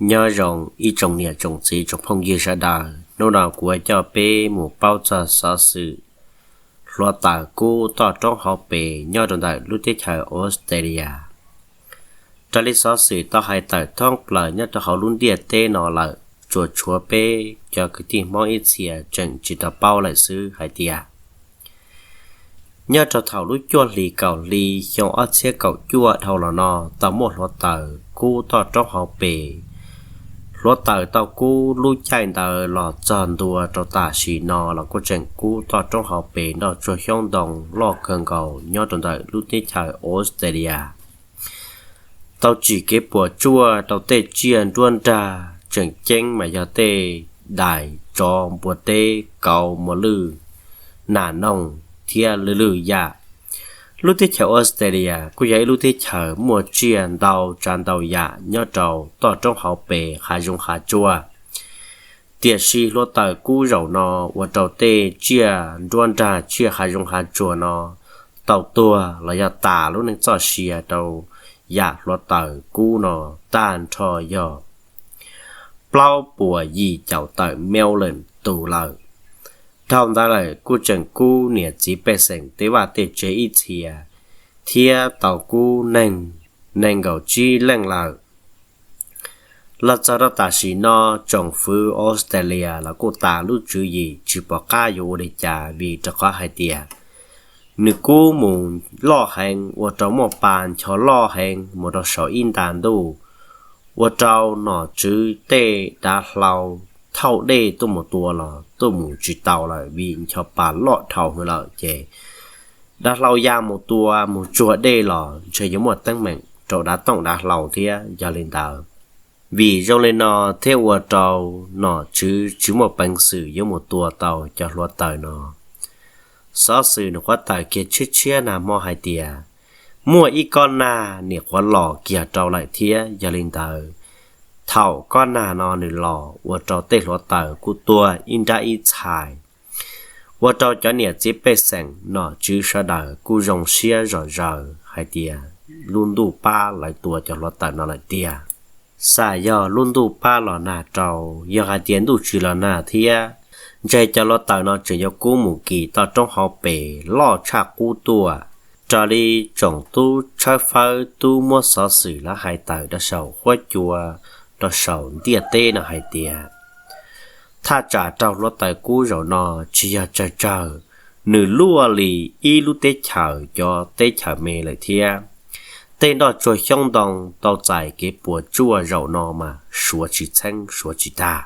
Nyob zoo ib tsoom niam tsoom txiv tsoom phooj ywg sawv daws, hnub no kuv yuav coj peb mus paub txog xov xwm hluav taws kub toj roob hauv pes nyob rau ntawm lub teb chaws Australia. Raws li xov xwm tau hais tawm thoob plaws nyob rau hauv lub ntiaj teb no lawm, tsuas tshuav peb cov kwv tij Hmoob ib txhia tseem tsis tau paub lawm xwb hais tias nyob rau thaum lub cuaj hlis kaum hli xyoo ob txhiab kaum cuaj dhau los no tau muaj hluav taws kub toj roob hauv pes. Hluav taws tau kub lub caij ntawd los txog ntua rau tam sim no los kuj tseem kub toj roob hauv pes nroj tsuag xyoob ntoo loj kawg nkaus nyob rau ntawm lub teb chaws Australia. Tau tsim kev puas tsuaj rau tej tsiaj nruab nrag, tseem ceeb mas yog tej dais, tsov, npua teb, kauv, mos lwj, nas noog thiab lwm lwm yam. Lub teb chaws Australia kuj yog ib lub teb chaws muaj tsiaj ntau tsav ntau yam nyob rau toj roob hauv pes hav zoov hav tsuag. Tiam sis hluav taws kub zaum no ua rau tej tsiaj nruab nrag tsiaj hav zoov hav tsuag no tau tuag los yog tas lub neej txoj sia rau yam hluav taws kub no tag nrho yog plaub puas yim caum tawm million tus lawm. Dhau ntawd lawm kuj tseem kub niam txiv pej xeem tej vaj tej tsev ib txhia, thiab tau kub neeg nees nkaum tsib leej lawm. Los txog rau tam sim no, tsoom fwv Australia los kuj tas lub tswv yim tsis pom qab yuav ua li cas vim rau qhov hais tias nws kub mus loj heev, ua rau muaj pa ncho loj heev mus rau saum ib nta ntuj, ua rau nom tswv tej dav hlau thauj dej tuaj mus tua los tuaj mus tsis tau lawm vim ncho pa loj dhau hwv lawm ces dav hlau ya mus tua mus tsuag dej los ntshe yuav muaj teeb meem rau dav tooj dav hlau thiab. Yog li ntawd, vim zoo li no thiab ua rau nom tswv tsis muaj peev xwm yuav mus tua tau cov hluav taws no. Xov xwm nws qhuav tawm kiag tshiab tshiab nag hmo hais tias muaj ib kob nag nim qhuav los kiag rau lawm thiab. Yog li ntawd, thaum kob nag no nws los ua rau tej hluav taws kuj tuag ib nrab ib txhais, ua rau cov niam txiv pej xeem nom tswv sawv daws kuj zoo siab zom zaws hais tias lub ntuj pab lawv tua cov hluav taws no lawm tiag. Xam yog lub ntuj pab los nag rau, yog hais tias ntuj tsis los nag thiab, ntshe cov hluav taws no tseem yuav kub mus kis toj roob hauv pes loj tshaj qub tuaj. Raws li tsoom tub tshawb fawb tub muab xov xwm lawv hais tawm rau saum huab cua, rau saum ntiaj teb no hais tias thaj tsam raug hluav taws kub zaum no tsis yog tsawg tsawg, nws luaj li ib lub teb chaws cov teb chaws me lawm thiab. Tej nroj tsuag xyoob ntoo tau txais kev puas tsuaj zaum no mas suav tsis txheeb suav tsis tag.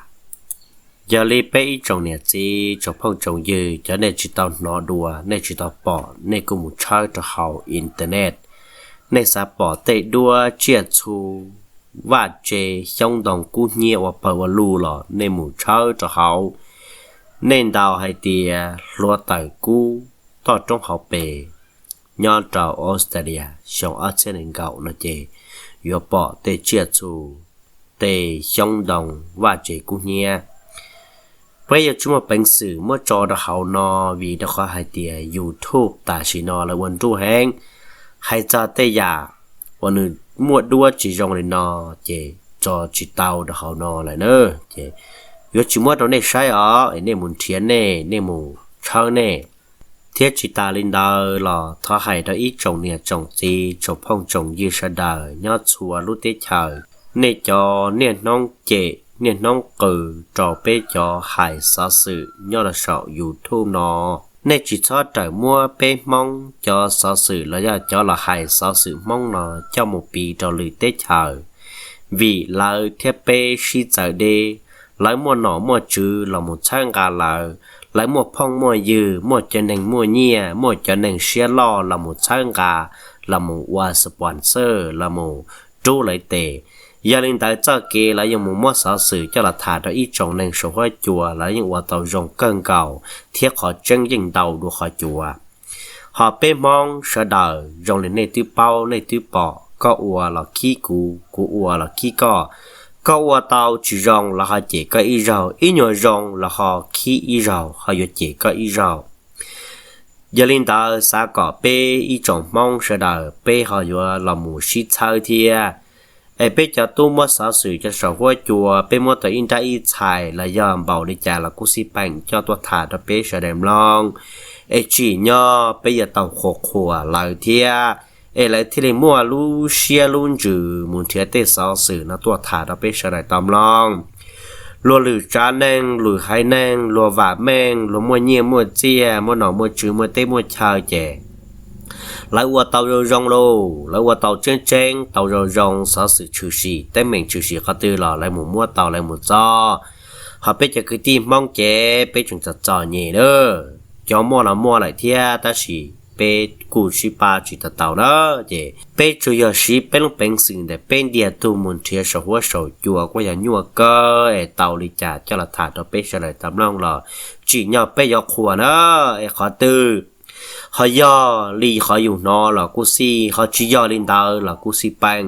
Yog li peb ib tsoom niam txiv tsoom phooj tsoom ywg, cov nej tsis tau hnov dua, nej tsis tau pom, nej kuj mus tshawb rau hauv internet, nej xav pom tej duab tsiaj txhu, vaj tse, xyoob ntoo kub hnyiab ua pawg ua lug los nej mus tshawb rau hauv, nej ntaus hais tias hluav taws kub toj roob hauv pes nyob rau Australia xyoo ob txhiab nees nkaum no ces yuav pom tej tsiaj txhu, tej xyoob ntoo, vaj tse kub hnyiab. Peb yuav tsis muaj peev xwm muab tso rau hauv no vim rau qhov hais tias YouTube tam sim no lawv ua nruj heev, hais txog tej yam uas nws muaj duab tsis zoo li no ces tso tsis tau rau hauv no lawm na. Ces yuav tsis muab rau nej saib os, es nej mus nrhiav nej, nej mus tshawb nej. Thiab tsis tas li ntawd los thov hais rau ib tsoom niam tsoom txiv tsoom phooj tsoom ywg sawv daws nyob txhua lub teb chaws, nej cov niaj hnoob cem niaj hnoob qw rau peb cov hais xov xwm nyob rau saum YouTube no, nej tsis txhob rawm muab peb Hmoob cov xov xwm los yog cov los hais xov xwm Hmoob no coj mus piv rau lwm teb chaws, vim lawv thiab peb sib txawv deb. Lawv muaj nom muaj tswv los mus txhawb nqa lawv, lawv muaj phooj muaj ywg, muaj cov neeg muaj nyiaj, muaj cov neeg siab loj los mus txhawb nqa, los mus ua sponsor, los mus rub lawv tes. Yog li ntawd txoj kev lawv yeej mus muab xov xwm coj los tham rau ib tsoom neeg saum huab cua lawv yeej ua tau zoo kawg nkaus thiab qhov tseeb yeej ntau dua qhov cua. Ho peb Hmoob sawv daws zoo li nej twb paub nej twb pom, koj ua los khib kuv, kuv ua los khib koj. Koj ua tau tsis zoo los ho cem koj ib zaug, ib nyuag zoo los ho khib ib zaug, ho yuav cem koj ib zaug. Yog li ntawd xav kom peb ib tsoom Hmoob sawv daws peb ho yuav los mus sib txhawb thiab. Es peb cov tub muab xov xwm cov saum huab cua peb muab tau ib nrab ib txhais los yog npaum li cas los kuj xij peem coj tuaj tham rau peb sawv daws mloog, es tsim nyog peb yuav tau qhuas qhuas lawv thiab, es lawv thiaj li muaj lub siab lub ntsws mus nrhiav tej xov xwm no tuaj tham rau peb sawv daws tau mloog. Luag lwm tsav neeg, lwm haiv neeg, luag vam meej, luag muaj nyiaj muaj txiaj, muaj nom muaj tswv, muaj teb muaj chaw ces lawv ua tau zoo zoo lauj, lawv ua tau tseeb tseeb, tau zoo zoo, xov xwm tshwm sim, teeb meem tshwm sim qhov twg los lawv mus muab tau lawv mus txob. Ho peb cov kwv tij Hmoob ces peb tseem txom txom nyem na, cov muaj los muaj lawm thiab tab sis peb kuj sib pab tsis tau tau na. Ces peb tsuas yog siv peb lub peev xwm ntawm peb ntiag tug mus nrhiav saum huab saum cua kuj yog nyuaj kawg es tau li cas coj los tham rau peb sawv daws tau mloog los tsim nyog peb yuav qhuas na. Es qhov twg ho yog li qhov yus hnov los kuj xij, ho tsis yog li ntawd los kuj xij peem.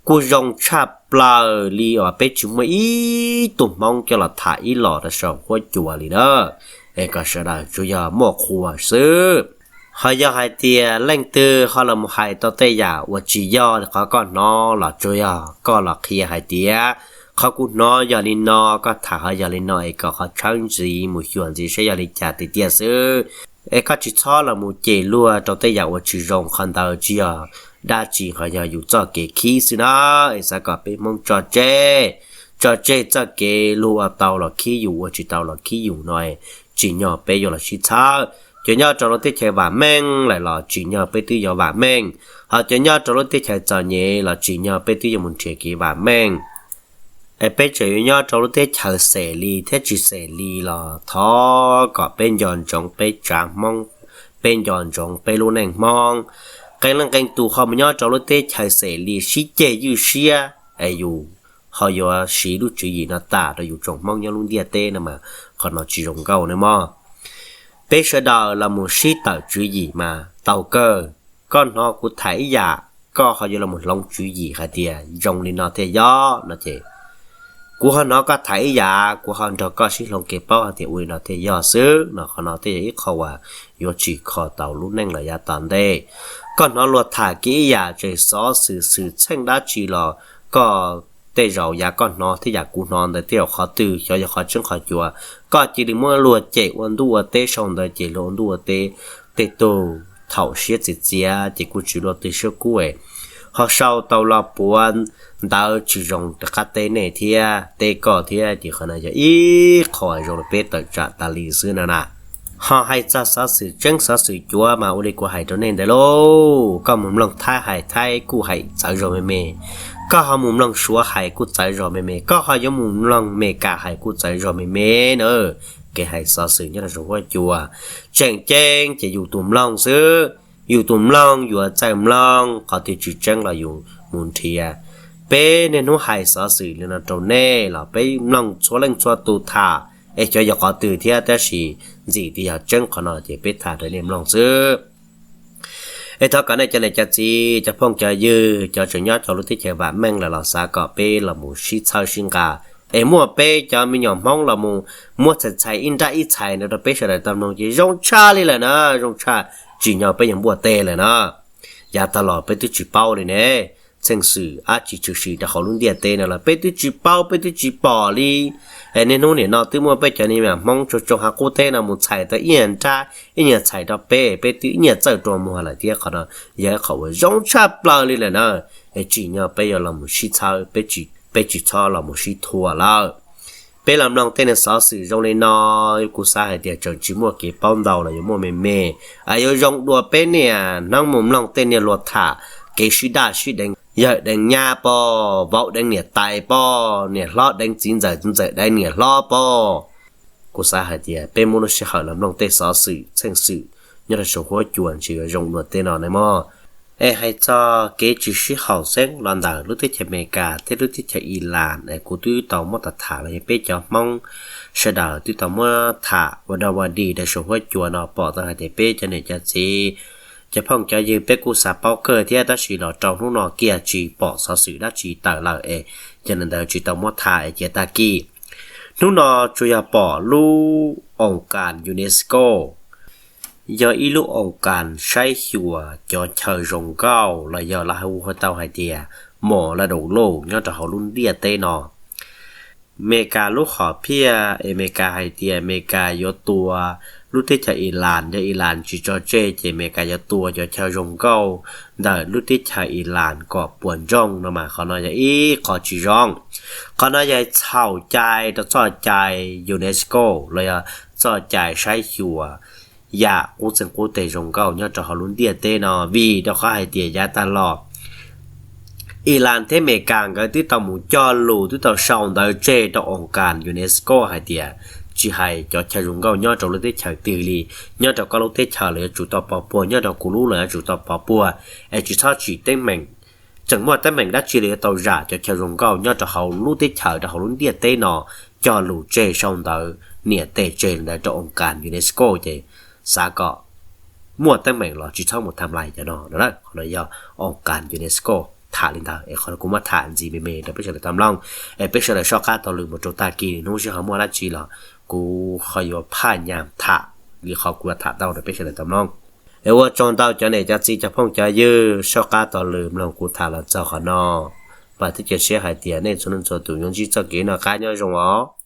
Kuj zoo tshaj plaws li uas peb tsis muaj ib tug Hmoob coj los tham ib los rau saum huab cua li na. Es kom sawv daws tsuas yog muaj qhuas xwb. Ho yog hais tias leej twg ho los mus hais tau tej yam uas tsis yog li qhov koj hnov los tsuas yog koj los qhia hais tias qhov kuv hnov yog li no, koj tham ho yog li no, es kom qhov tshawb ntxiv mus xyuas ntxiv saib yog li cas tiag tiag xwb. Es koj tsis txhob los mus cem luag rau tej yam uas tsis zoo, qhov ntawd tsis yog dab tsi, ho yog yus txoj kev khib xwb na. Es xav kom peb Hmoob tso tseg, tso tseg txoj kev luag ua tau los khib yus, ua tsis tau los khib yus no, tsim nyog peb yuav los sib txhawb. Cov nyob rau lub teb chaws vam meej lawm los tsim nyog peb twb yuav vam meej, ho cov nyob rau lub teb chaws txom nyem los tsim nyog peb twb yuav mus nrhiav kev vam meej. Es peb tseem yuav nyob rau lub teb chaws xem li thiab tsis xem li los thov kom peb nco ntsoov peb tsav Hmoob, peb nco ntsoov peb lub neej Hmoob. Qee leej qee tus ho mus nyob rau lub teb chaws xem li sib ceg ywj siab, es yus ho yuav siv lub tswv yim no tas rau yus tsoom Hmoob nyob lub ntiaj teb no mas qhov no tsis zoo nkauj ne mog. Peb sawv daws los mus sib tawm tswv yim mas tau kawg. Koj hnov kuv tham ib yam, koj ho yuav los mus hloov tswv yim hais tias zoo li no thiaj yog no ces, kuv ho hnov koj tham ib yam, kuv ho nrog koj sib hloov kev paub hais tias ua li no thiaj yog xwb no, qhov no thiaj yog ib qho uas yuav tsis kho tau lub neej los yav tom ntej. Koj hnov luag tham kev ib yam, tseem xov xwm xwm txheej dab tsi los koj tej zaum yav koj hnov thiab yam kuv hnov ntawd tej zaum qhov twg xyov yog qhov tseeb qhov cuav. Koj cia li muab luag cem ua ntuj ua teb, sau ntawd ces luag ua ntuj ua teb tej tug thaum siab txias txias ces kuj tsis luaj twg siab kub, ho sau tau lo puav ntawv tsis zoo rov qab teb nej thiab teb koj thiab, ces qhov no yog ib qho zoo li peb tawm tsam tas li xwb no na. Ho hais txog xov xwm tseeb xov xwm cuav mas ua li kuv hais rau nej ntawd lauj, koj mus mloog Thaib hais Thaib kuj hais txawv zog me me, koj ho mus mloog Suav hais kuj txawv zog me me, koj ho yuav mus mloog Meskas hais kuj txawv zog me me na. Kev hais xov xwm nyob rau saum huab cua tseem ceeb ces yus tus mloog xwb, yus tus mloog yuav txawj mloog, qhov twg tsis tseeb los yus mus nrhiav. Peb niaj hnub hais xov xwm li no rau nej los peb mloog txhua leej txhua tus tham, es xyov yog qhov twg thiab tab sis ntxim tias yog tseeb qhov no ces peb tham rau nej mloog xwb. Es thov kom nej cov niam cov txiv, cov phooj cov ywg, cov tseem nyob rau lub teb chaws vam meej lawm los xav kom peb los mus sib txhawb sib nqa, es muaj peb cov me nyuam Hmoob los mus muab txhais txhais ib nrab ib txhais no rau peb sawv daws tau mloog ces zoo tshaj li lawm na, zoo tshaj. Tsim nyog peb yuav npuaj teg lawm na. Yav tag los peb twb tsis paub li ne, txheej xwm dab tsi tshwm sim rau hauv lub ntiaj teb no los peb twb tsis paub peb twb tsis pom li. Es niaj hnub nim no twb muaj peb cov niag me nyuam Hmoob tsuag tsuag hauv qub teb no mus txhais tau ib nyuag nrab ib nyuag txhais rau peb, peb twb ib nyuag txawj rua muag lawm thiab qhov no yog ib qho uas zoo tshaj plaws li lawm na. Es tsim nyog peb yuav los mus sib txhawb, peb tsis txhob los mus sib thuam lawm. Peb los mloog tej niag xov xwm zoo li no, kuv xav hais tias tseem tsis muaj kev paub ntau los yuav muaj me me, es yuav zoo dua peb niaj hnub mus mloog tej niag luag tham kev sib daj sib deev, yawm deev nyab pob, vauv deev niam tais pob, niam hlob deev txiv ntxawm, txiv ntxawm deev niam hlob pob. Kuv xav hais tias peb muab lub sij hawm los mloog tej xov xwm txheej xwm nyob rau saum huab cua ntshe yuav zoo dua tej no ne mog. Es hais txog kev tsis sib haum xeeb los ntawm lub teb chaws Amelikas thiab lub teb chaws Ilas es kuv twb tau muab tham tham los yog peb cov Hmoob sawv daws twb tau muab tham ua dog ua dig rau saum huab cua no pom tau hais tias peb cov niam cov txiv, cov phooj cov ywg peb kuj xav paub kawg thiab tab sis los rau hnub no kiag tsis pom xov xwm dab tsi tawm lawm es yog li ntawd tsis tau muab tham es cia tag kis. Hnub no tsuas yog pom lub oos kas UNESCO, yog ib lub oos kas saib xyuas cov chaw zoo nkauj los yog lawv hu tau hais tias mos la daus lauj nyob rau hauv lub ntiaj teb no. Amelikas lub hom phiaj, Amelikas hais tias Amelikas yuav tua lub teb chaws Iran, yog Iran tsis tso tseg ces Amelikas yuav tua cov chaw zoo nkauj ntawm lub teb chaws Iran kom puas ntsoog no mas qhov no yog ib qho tsis zoo. Qhov no yog txhaum cai rau txoj cai UNESCO los yog txoj cai saib xyuas yam qub txeeg qub teg zoo nkauj nyob rau hauv lub ntiaj teb no, vim rau qhov hais tias yav tag los Iran thiab Amelikas nkawd twb tau mus cog lus, twb tau sau ntawv tseg rau oos kas UNESCO hais tias tsis hais cov chaw zoo nkauj nyob rau lub teb chaws twg li, nyob rau koj lub teb chaws los yuav tsum tau pov puag, nyob rau kuv lub los yuav tsum tau pov puag, es tsis txhob tsim teeb meem, tseem muaj teeb meem dab tsi los yuav tau zam cov chaw zoo nkauj nyob rau hauv lub teb chaws, rau hauv lub ntiaj teb no, cog lus tseg, sau ntawv niam tes tseg li ntawd rau oos kas UNESCO ces xav kom muaj teeb meem los tsis txhob mus tham lais cov no no. Qhov no yog oos kas UNESCO tham li ntawd, es qhov no kuv muab tham ntxiv me me rau peb sawv daws tau mloog, es peb sawv daws soj qab taug lw mus rau tag kis, hnub sij hawm muaj dab tsi los kuv ho yuav phaj nyas tham li qhov kuv tham tau rau peb sawv daws tau mloog. Es ua tsaug ntau cov niam cov txiv cov phooj cov ywg soj qab taug lw mloog kuv tham los txog qhov no. Vam thiab cia siab hais tias nej txhua leej txhua tus yuav ntsib txoj kev noj qab nyob zoo os.